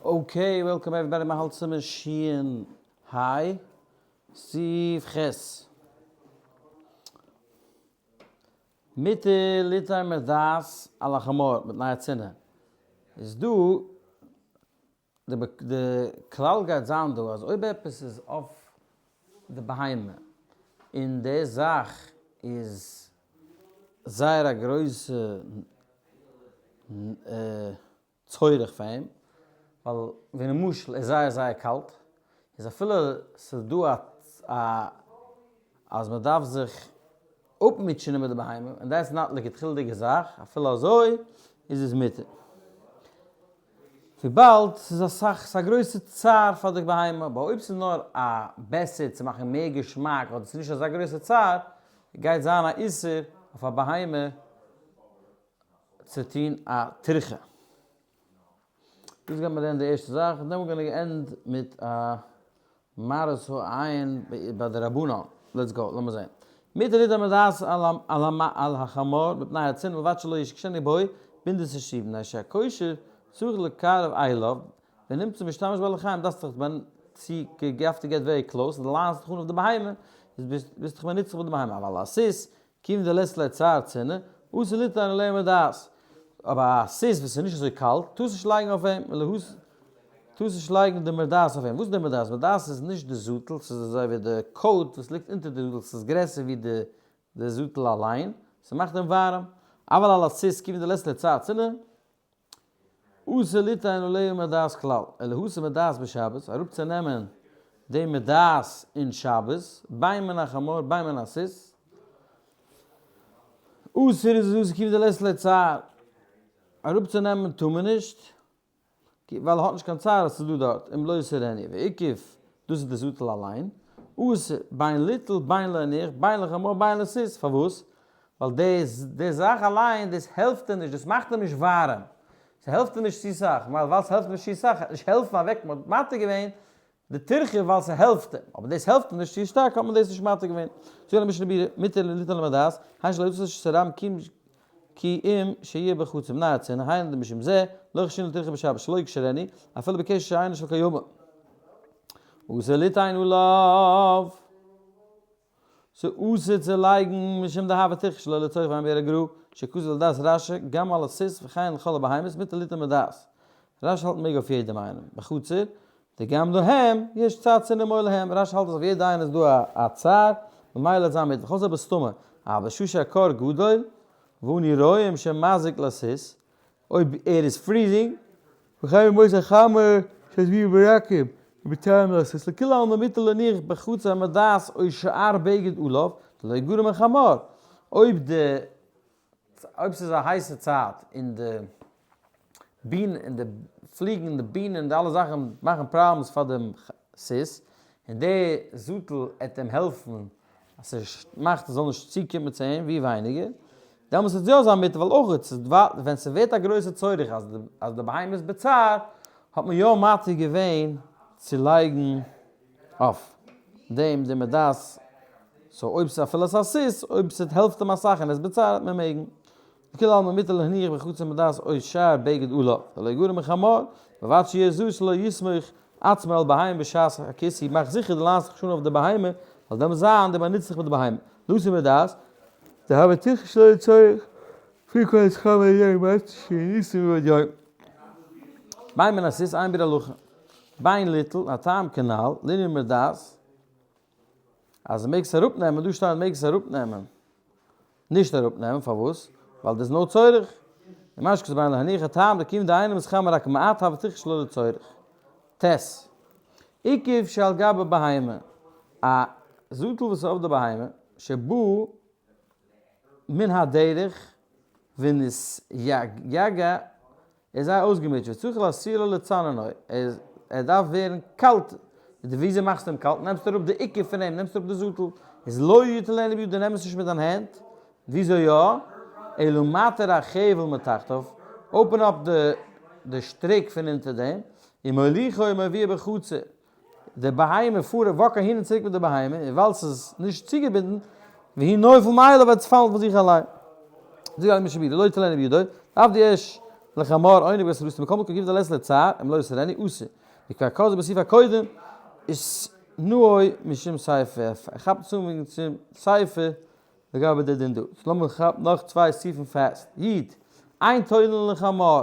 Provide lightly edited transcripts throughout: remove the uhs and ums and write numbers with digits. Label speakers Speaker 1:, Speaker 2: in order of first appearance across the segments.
Speaker 1: Okay, welcome everybody, מ'האלט סימן שין היי, סעיף ח'. מותר ליתן מרדעת על החמור מפני הצינה. איז דא, די כלל גייט זיין דא אז אויב עפעס איז אויף די בהמה און די זאך איז זייער א גרויסע צורך פאר אים, ווייל ווי למשל איז זייער זייער קאלט, איז אפילו ס'איז דא א אז מ'דארף זיך אפמוטשענען מיט די בהמה, און דעטס נאט לכתחילה'דיגע זאך, אפילו אזוי איז עס מותר. וויבאלד ס'איז אסאך, ס'איז א גרויסע צער פאר די בהמה, אבער אויב ס'איז נאר א בעסער צו מאכן מער געשמאק אדער ס'איז נישט אזא גרויסע צער, גייט זיין א איסור אויף א בהמה צו טון א טרחה. דאס גייט מען לערנען די ערשטע זאך, און then we're gonna end מיט א מראית העין ביי די רבנן. Let's go, לאמיר זען. מותר ליתן מרדעת על החמור מפני הצינה ובלבד שלא יקשנו בו בנדית השיר מפני שהקושר צריך לקרב אליו ונמצא משתמש בבעלי חיים דארפסט דיך ווען צו you have to get very close און די ליינסט דיך אן אויף די בהמה איז ביסט דיך מנצח מיט די בהמה אבל הסוס כיוון דלית ליה צער צינה, אסור ליתן עליה מרדעת. אבער א סוס וואס איז נישט אזוי קאלט, טארסט נישט לייגן אויף אים, טארסט נישט לייגן די מרדעת אויף אים. וואס איז די מרדעת? מרדעת איז נישט די זאטל, ס'איז אזוי ווי די coat וואס ליגט אונטער די זאטל, ס'איז גרעסער ווי די זאטל אליין, ס'מאכט אים ווארעם. אבל על הסוס כיוון דלית ליה צער צינה, אסור ליתן עליה מרדעת כלל, אלא להסיר מרדעת בשבת, אראפצונעמען די מרדעת אין שבת, בין מן החמור בין מן הסוס, אסור איז עס אסור כיוון דלית ליה צער, אראפצונעמען טאר מען נישט, ווייל ער האט נישט קיין צער אז ס'איז דא דארט, אם לא יסירנו, ואוכף, דאס איז די זאטל אליין, אסור, בין ליטול בין להניח, בין לחמור בין לסוס, פארוואס? ווייל דאס די זאך אליין דאס העלפט אים נישט, דאס מאכט אים נישט ווארעם, ס'העלפט אים נישט צו סאך, ווייל ווייל ס'העלפט אים נישט צו סאך, וועט נישט העלפן אוועק, מ'האט מתיר געווען די טירחה ווייל ס'העלפט אים, אבער דאס העלפט אים נישט צו שטארק האט מען דאס נישט מתיר געווען. זאגט די משנה ברורה, מותר ליטול מרדעת, היינו שלא יצא רשות הרבים כי אם שיהיה בחצר מפני הצינה, היינו דמשום זה, לא חיישינן לטירחה בשבת שלא יקשרנו, אפילו בקשר שאינו של קיימא. אסור ליתן עליו. ס'אסור צו לייגן משום דהוה טירחא שלא לצורך ועיין ביאור הגר"א שכתב לדעת רש"י גם על הסוס וכן לכל הבהמות מותר ליתן מרדעת. רש"י האלט מ'מעג אויף יעדעם איינעם בחצר דגם להם יש צער צינה מול להם רש"י האלט אז אויף יעדע איינער איז דא א צער ממילא איז זיין מותר וכל זה בסתמא אבל בשעה שהקור גדול ואנו רואים שמזיק לסוס אויב ער איז freezing, וכן בימות החמה שהזביבה ברקיעים ובטרם לסוס לכולי עלמא מותר להניח בחצר המרדעת או שאר בגד עליו דלא יגרע מחמור, אויב די אויב ס'איז א הייסע צייט און די בין און די פליגן און די בינען און די אלע זאכן מאכן problems פאר דעם סוס, און די זאטל עט אים העלפן אז ס'מאכט עס זאל נישט צוקומען צו אים ווי ווייניגער, דעמאלטס וועט יא זיין מותר, ווייל אויך ווען ס'ווערט א גרויסע צורך אז אז די בהמה איז בצער, האט מען יא מתיר געווען צו לייגן אויף דעם די מרדעת, so אויב ס'איז אפילו ס'איז א סוס, אויב ס'העלפט אים אסאך און ער איז בצער וועט מען מעגן. לכולי עלמא מותר להניח בחצר מרדעת או שאר בגד עליו, דלא יגרע מחמור, ובלבד שיהיה זהיר שלא יסמוך עצמו על בהמה בשעת הכיסוי, מאך זיכער דו ליינסט דיך נישט אן אויף די בהמה, ווייל דעמאלטס זיין די באנוצט זיך מיט די בהמה. להסיר מרדעת, דהוה טירחא שלא לצורך, פי כל השכם על ידי מעשה שניסו מבעוד יום. בין מן הסוס עיין ביאור הלכה. בין ליטול, הטעם כנ"ל, לענין מרדעת, אז מעגסט אראפנעמען, דא שטייט מעגסט אראפנעמען. נישט אראפנעמען, פארוואס? ווייל דאס איז נאר צורך. ומשקה בין להניח הטעם דכיון דאינו מתחמם רק מעט הוה טירחא שלא לצורך. ט. אוכף שעל גבי בהמה, א זאטל וואס איז אויף די בהמה, שבא מן הדרך ונתייגע ער איז זייער אויסגעמוטשעט, וצריך להסירו לצננו, ער דארף ווערן קאלט, וויאזוי מאכסטו אים קאלט? נעמסט אראפ די אוכף פון אים, נעמסט אראפ די זאטל, איז לא יטילנו בידו, נעם עס נישט מיט דיין הענט, וויאזוי יא? אלא מתיר החבל מתחתיו, open up די שטריק פון אונטער דעם, ומוליכו ומביאו בחצר, די בהמה פאר walk אהין און צוריק מיט די בהמה, און ווייל ס'איז נישט צוגעבינדן, והוא נופל מאליו וועט עס פאלן פון זיך אליין. זאגט די משנה ברורה, לא יטילנו בידו, דארף די ערשט. לחמור עונג בהסרתו מכל מקום כיוון דלית ליה צער אם לא יסרנו אסור וכבר כתבו בסעיף הקודם איז נאוי משום סיפא ער כאפט עס אן וועגן צום סיפא לגבי די דין דא. סאו לאמיר כאפן נאך צוויי סעיפים fast. איד, אין תולין לחמור,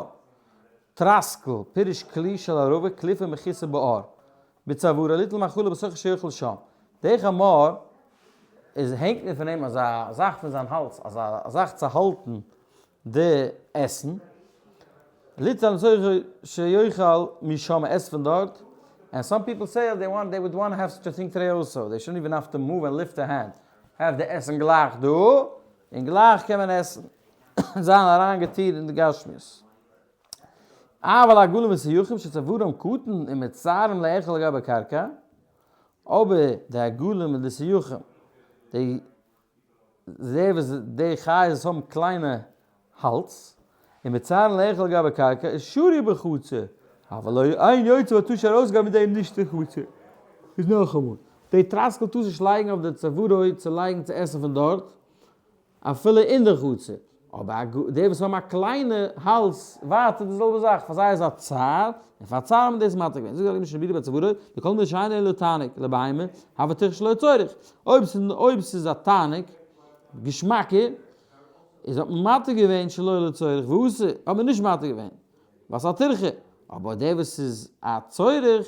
Speaker 1: טראסקל, פירוש כלי של ערבה, קליפה מכוסה בעור. בצווארו ליטול מאכלו בתוכה שיאכל שם. די חמור איז הענגט מען פון אים אזא זאך פון זיין האלז, אזא זאך צו האלטן די עסן. ליטול בתוכה שיאכל משם, ער עסט פון דארט. And some people say they want, they would want to have such a thing today also. They shouldn't even have to move and lift a hand. Have די עסן גלייך דא, און גלייך קען מען עסן. זיין אריינגעטון אין די גשמיות. אבל עגלים וסיוחים שצווארם קטן ומצטערים לאכול על גבי קרקע, אבער די עגלים און די סיוחים, די די וואס די חיות וואס האבן קליינע האלז, ומצטערין לאכול על גבי קרקע, איז שרי בחצר, אבל לא אין יוצא בה טאר נישט ארויסגיין מיט דעם נישט אין חצר. איז נאכאמאל, די טראסקל טארסט נישט לייגן אויף די צווארו צו לייגן צו עסן פון דארט, אפילו אין די חצר, אבער די וואס האבן א קליינע האלז ווייטער די זעלבע זאך, פאר זיי איז א צער, און פאר צער האט מען דאס מתיר געווען. זאגט די הייליגע משנה ברורה בצווארו, דכל מילי שאינו אלא תענוג לבהמה, הוי טירחא שלא לצורך, אויב ס'איז א תענוג, געשמאקער, איז האט מען מתיר געווען שלא לצורך, ואסור האט מען נישט מתיר געווען, ווייל ס'איז א טירחא, אבער דער וואס איז א צורך,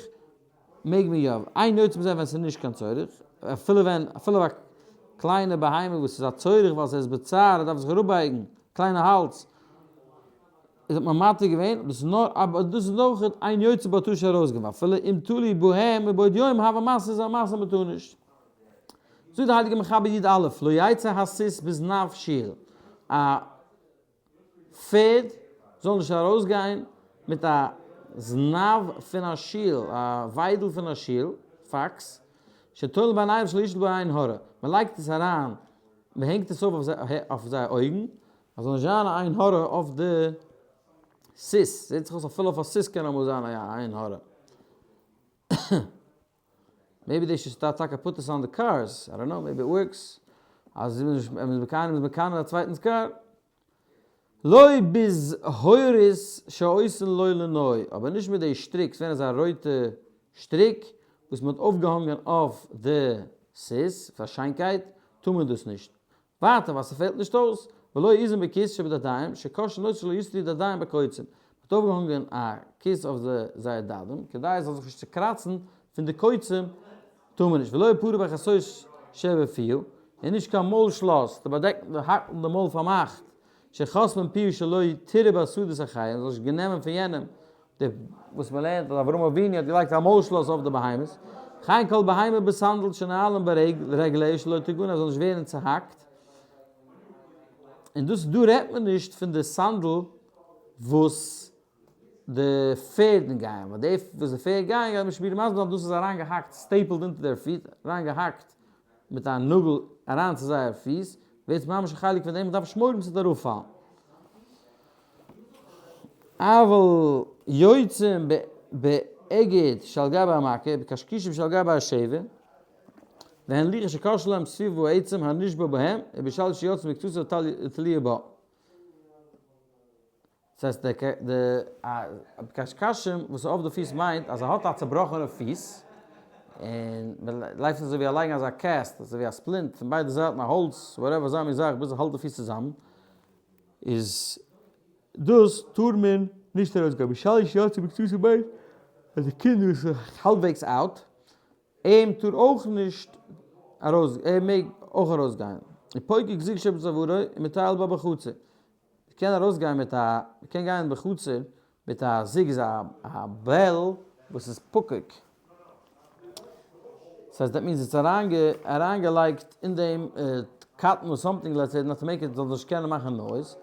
Speaker 1: מעג מען יא, אין יוצא מזה ווען ס'איז נישט קיין צורך, אפילו ווען, אפילו א קליינע בהמה וואס איז א צורך ווייל ס'איז בצער ער דארף זיך אראפבייגן, קליינע האלז, איז האט מען מתיר געווען, דאס איז נאר, אבער דאס איז אויך אין יוצא בה טאר נישט ארויסגיין, ואפילו אם תלוי בהם מבעוד יום הוי משא איז א משא מ'טאר נישט. זאגט די הייליגע מחבר י א, לא יצא הסוס בזנב שועל, א פערד זאל נישט ארויסגיין מיט א זנב פון א שועל, א וויידל פון א שועל, fox, שתולין בעיניו שלא ישאל בו עין הרע, מען לייגט עס אריין, מען הענגט עס אויף אויף זייער אויגן, אז זאל נישט זיין א עין הרע אויף די סוס, זעט זיך אויס אפילו אויף א סוס קען אמאל זיין א עין הרע. Maybe they should start טאקע put עס on the cars, I don't know, maybe it works, אז איז מקנא איז מקנא א צווייטנס קאר. לא בזהורית שעושין לו לנוי, אבער נישט מיט די שטריק, ס'ווען אזא רויטע שטריק וואס מ'האט אויפגעהאנגען אויף די סוס פאר שיינקייט, טאר מען דאס נישט. ווייטער ווייל ס'פעלט נישט אויס, ולא עזים בכיס שבדדיים, שקושרין אותו שלא יסתרו דדיהם בקוצים, מ'האט אויפגעהאנגען א כיס אויף די זייער דדים, כדי עס זאל זיך נישט צוקראצן פון די קוצים, טאר מען נישט, ולא פרה בכסות שבפיה, און נישט קיין מויל שלאס, צו באדעקן די האקן די מויל פארמאכט, שחוסמין פיו שלא תרעה בשדות אחרים, זאל נישט גענעמען פון יענעם, די וואס מען לערנט אז אברהם אבינו האט געלייגט א מויל שלאס אויף די בהמות, וכן כל בהמה בסנדל שנועלין ברגליה שלא תגנב זאל נישט ווערן צוהאקט, און דאס דא רעדט מען נישט פון די סנדל וואס די פערדן גייען, ווייל די וואס די פערד גייען גייט מען שפירן מסביר זיין דאס איז אריין געהאקט stapled אונטער דער פיס, אריין געהאקט מיט א נאגל אריין צו זייער פיס, ווערט ממש א חלק פון דעם, מען דארף נישט מורא האבן ס'וועט אראפפאלן. אבל יוצאים באגד שעל גבי המכה, בקשקושים שעל גבי השבר, והן לוחות שקשרו להם סביב העצם הנשבר בהם, ובשל שיוצאים בקצתו תלויה בה. דאס הייסט די קשקשים וואס איז אויף די פיס מיינט אז ער האט א צובראכענע פיס, און מען לייגט עס אזוי ווי א לייגן אזא cast, אזוי ווי א splint פון ביידע זייטן א האלץ whatever אזא מין זאך ביז ער האלט די פיס צוזאמען, איז דאס טאר מען נישט ארויסגעבן, שלש יצא בקצתו בית, אז די קינד וואס איז האלבוועגס out, אים טאר אויך נישט ארויס, ער מעג אויך ארויסגיין, ופוקק זוג שבצווארו ומטייל בה בחצר, מ'קען ארויסגיין מיט א, מ'קען גיין בחצר מיט א זוג איז א bell וואס איז פקוק, ס'הייסט that means עס איז אריינגעלייגט אין דעם cotton or something let's say not to make it זאל נישט קענען מאכן noise,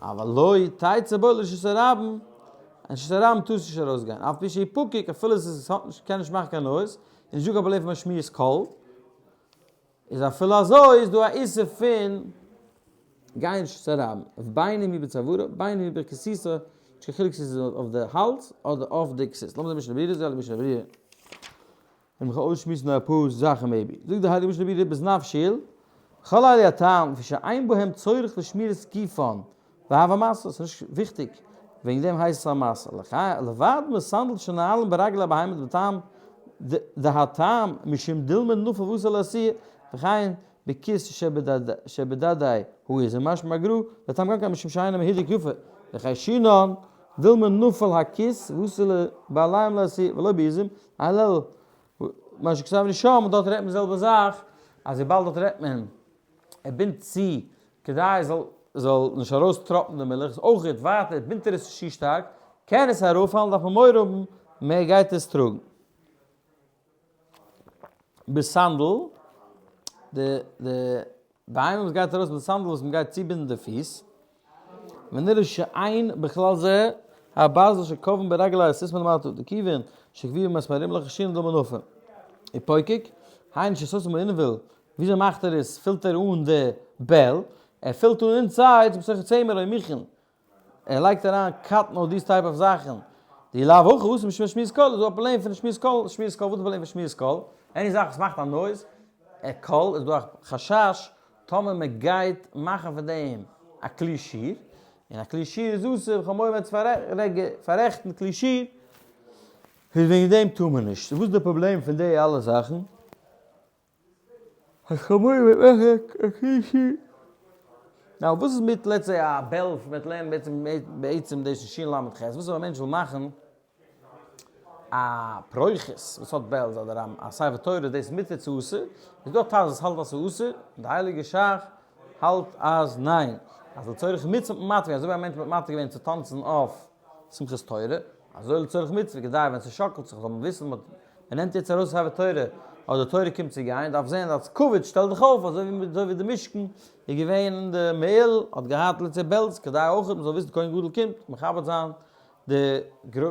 Speaker 1: אבל לא תצא בו לרשות הרבים, אין רשות הרבים טארסט נישט ארויסגיין, אף פי שהוא פקוק אפילו עס איז האט נישט קען נישט מאכן קיין noise, און נישט דא קיין פראבלעם פון משמיעת קול. איז אפילו אזוי איז דא א איסור פון גיין רשות הרבים, בין אם היא בצווארו בין אם היא בכסותו, נישט קיין חילוק צו ס'איז אויף די האלז אדער אויף די כסות. לאמיר זען משנה ברורה, זאגט די משנה ברורה, און מיך אויסשמועסן אפאר זאכן maybe. זאגט די הייליגע משנה ברורה בזנב שועל, כל אלו הטעם לפי שאין בהם צורך לשמירת גופן והווי משא, ס'איז נישט וויכטיג. וועגן דעם הייסט עס א משא. לבד מסנדל שנועלין ברגלי הבהמות בטעם דהטעם משום דילמא נפל ואתי לאתויי וכן בכיס שבדדי העזים משמע הגר"א דהטעם גם כן משום שאינו מהודק יפה וחיישינן דילמא נפל הכיס ואתי לבעליהם לאתויי ולא בעזים אלא מה שכתבנו שם און דארט רעדט מען די זעלבע זאך אז וויבאלד דארט רעדט מען ער בינדט צו כדי עס זאל זאל נישט ארויס טראפן די מילך, איז אויך ווייטער בינדט ער עס נישט צו שטארק, קען עס אראפפאלן דארף מען מורא האבן מען גייט עס טראגן. בסנדל, די די בהמה וואס גייט ארויס מיט די סנדל וואס מען גייט צובינדן די פיס, ונראה שאין בכלל זה הברזל שקובעים ברגלי הסוס מלמטה, דכיוון שקביעים מסמרים לחשין דלמנופים. ופוקק, היינו שסוסים אינוויל וויאזוי מאכט ער עס? פילט ער אן די bell? ער פילט אן inside בתוך צמר או מיכן, ער לייגט אריין cotton אדער these type of זאכן, די לאו הכי אסור משום שמיעת קול, איז דא א פראבלעם פון שמיעת קול, שמיעת קול, וואס איז די פראבלעם פון שמיעת קול? any זאך וואס מאכט א noise, א קול, איז דא א חשש טאמער מען גייט מאכן פון דעם א כלי שיר, און א כלי שיר איז אסור, איך האב מורא מען וועט פאררעכטן כלי שיר, איז וועגן דעם טאר מען נישט, וואס איז די פראבלעם פון די אלע זאכן? Now וואס איז מיט let's say א bell מ'וועט לערנען בעצם בעצם דאס אין שין למד ח' וואס אויב א מענטש וויל מאכן א פרוכת וואס האט bells אדער א ספר תורה איז דאס מותר צו אסור? איז דא א טז וואס האלט אז ס'איז אסור און די הייליגע שך האלט אז ניין אז לצורך מצוה האט מען מתיר געווען אזוי ווי א מענטש וואלט מתיר געווען צו טאנצן אויף שמחת תורה אזוי לצורך מצוה כדי ווען ס'שאקלט זיך זאל מען וויסן מ'האט מען נעמט יעצט ארויס ספר תורה, אדער תורה קומט צו גיין, דארף זען אז כבוד שטעל דיך אויף, אזוי ווי אזוי ווי די משכן איז געווען אין די מעיל, האט געהאט let's say bells, כדי אויך מען זאל וויסן כהן גדול קומט מכבד זיין די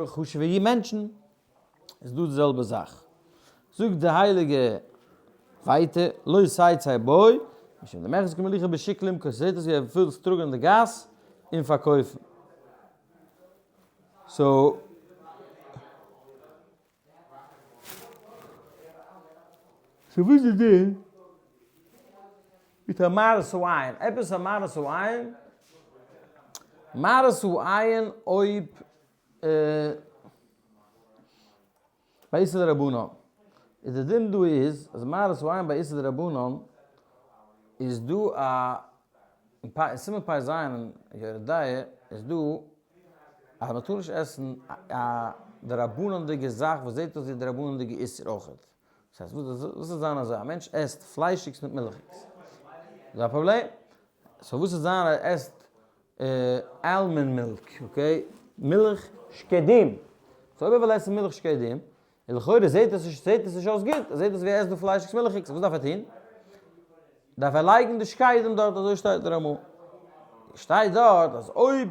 Speaker 1: חשוב'ע מענטשן, איז דא די זעלבע זאך. זאגט די הייליגע ווייטער, לא תצא בו, משום דמיחזי כמוליכו בשוק למכור, ס'זעט אויס ווי ער וויל עס טראגן אין די גאס און פארקויפן. So so וואס איז די דין מיט א מראית העין? עפעס א מראית העין? מראית העין אויב ביי איסור דרבנן איז די דין דא איז אז מראית העין ביי איסור דרבנן איז דא א אין סימן פ"ז אין יורה דעה איז דא אז מען טאר נישט עסן א דרבנן'דיגע זאך וואס זעט אויס ווי דרבנן'דיגע איסור אויכעט. דאס הייסט וואס איז זיין אזוי א מענטש עסט פליישיגס מיט מילכיגס איז א פראבלעם? So וואס איז זיין ער עסט almond milk, okay, מילך שקדים, so אויב ער וויל עסן מילך שקדים, און לכאורה זעט עס נישט זעט עס נישט אויס גוט, עס זעט אויס ווי ער עסט דא פליישיגס מילכיגס, וואס דארף ער טון? דארף ער לייגן די שקדים דארט, אזוי שטייט דער רמ"א. שטייט דארט אז אויב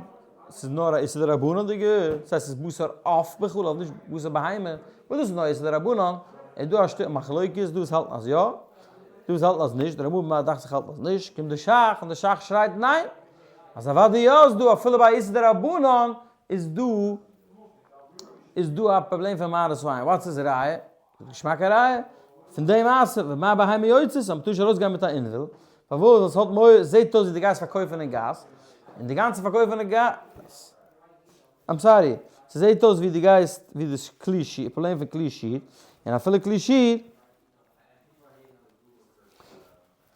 Speaker 1: ס'איז נאר א איסור דרבנן'דיגע, דאס הייסט ס'איז בשר עוף בחלב, נישט בשר בהמה, וואס דאס איז נאר איסור דרבנן, איז דא א שטיקל מחלוקת, דא וואס האלטן אז יא, דא וואס האלטן אז נישט, דער רמ"א דאכט זיך האלט אז נישט, קומט די שך און די שך שרייט ניין, אז אוודאי יא איז דא אפילו ביי איסור דרבנן איז דא איז דא א פראבלעם פון מראית העין, what's איז ראיה? געשמאקע ראיה פון די מעשה, ומה בהמה יוצאת, אז מ'טאר נישט ארויסגיין מיט א אינוויל, פארוואס? ווייל ס'האט מורא, זעהט אויס ווי די גייסט פארקויפן אין גאס, און די גאנצע פארקויפן אין גאס, I'm sorry, ס'זעהט אויס ווי די גייסט, ווי די כלי שיר, פראבלעם פון כלי שיר, און אפילו כלי שיר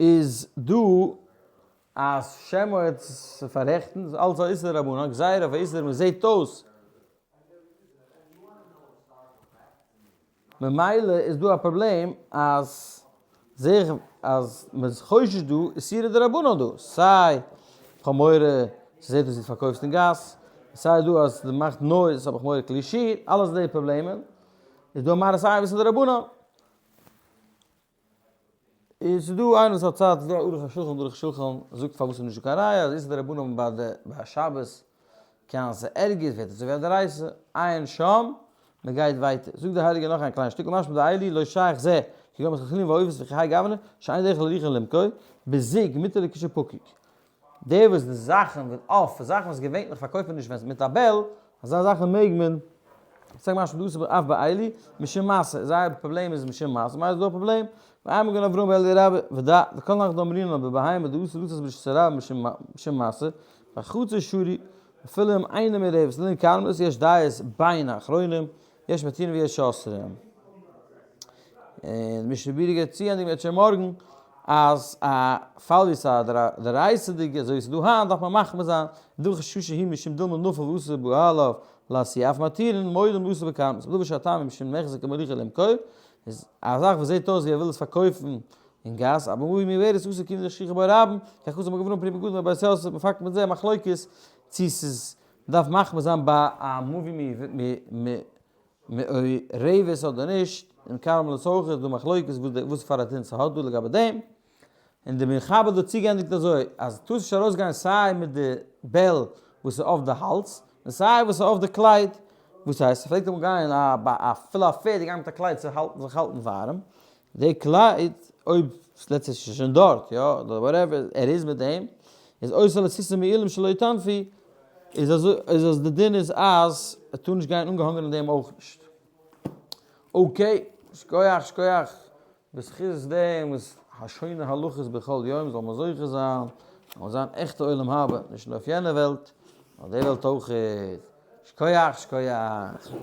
Speaker 1: איז דא אז שמא ער צו פאררעכטן, איז אלץ א איסור דרבנן, גזירה אויף א איסור דרבנן זעהט אויס ממילא איז דא א פראבלעם אז זעה איך אז מען איז חושש דא איסורא דרבנן דא, סיי כ'האב מורא ס'זעט אויס ווי דו פארקויפסט אין גאס, סיי דא אז דו מאכט noise האב איך מורא כלי שיר, אלעס די פראבלעמען איז דא מראית עין איסור דרבנן. איז דא איינער וואס האט צייט איז דא א ערוך השולחן דער ערוך השולחן זאגט פארוואס איז נישט דא קיין ראיה אז איסור דרבנן ביי די ביי שבת קען זיין ערגער ווערט עס אזוי ווי א דאורייתא עיין שם מען גייט ווייטער זאגט דער הייליגער נאך איין קליין שטיקל משמע דאילו לא שייך זה כגון מחלחלים ועופות וכהאי גוונא שאין דרך להוליכן למכור בזוג מותר לכשפקוק די וואס די זאכן ווען אויף זאכן וואס געווענליך פארקויפט מען נישט ווען מיט א bell, אזא זאכן מעג מען, זאג משמע דאס אף באילו, משום משא, זייער פראבלעם איז משום משא, ממילא איז דא א פראבלעם, ואין מגן אברהם ואלי רבה, ודע, דכל נך דאמרינן בבהמה דאסור לצאת ברשות הרבים משום משא, בחצר שרי. אפילו אם אינו מעורבת לענין כרמלית יש דעות בין האחרונים, יש מתירים ויש אוסרים. און משנה ברורה גייט צוענדיגן בעז ה מארגן אז א פאל ווי ס'איז א דאורייתא'דיגע אזוי ווי ס'איז דא היינט דארף מען מחמיר זיין, דא חששו הוא משום דילמא נפל ואסור בעליו לעשיה אף מתירין מודים לאסור בכרמלית, בדבר שהטעם הוא משום מחזק ומליכה למכור, איז א זאך וואס זעט אויס ווי ער וויל עס פארקויפן אין גאס, אבער מבוי מעוברת אסור כיוון דשכיחא בו רבים, כך כתב מגן אברהם פרי מגדים בבית יוסף מפקד מיט זה מחלוקת צו ס'איז מ'דארף מחמיר זיין ביי א מבוי מעורבת אדער נישט, אין כרמלית אויך איז דא מחלוקת וואס פאר א דין ס'האט דא לגבי דעם, און די מחבר האט דא צוגעענדיגט אזוי אז טארסט נישט ארויסגיין סיי מיט די bell וואס איז אויף די האלז און סיי וואס איז אויף די קלייד, וואס הייסט ס'פלעגט אמאל גיין אפילו א פערד איז געגאנגען מיט א קלייד צו האלטן זיך האלטן ווארעם, די קלייד אויב let's say ס'איז שוין דארט יא אדער whatever ער איז מיט דעם איז עושה לסוסים מעילים שלא יטנפו איז אזוי איז אז די דין איז אז ער טאר נישט גיין אנגעהאנגען אין דעם אויך נישט. okay, שכוח שכוח, בזכות דעם וואס השונה הלכות בכל יום זאל מען זוכה זיין, זאל זיין עכטע עולם הבא, נישט נאר אויף יענע וועלט, נאר די וועלט אויכעט. שכוח שכוח.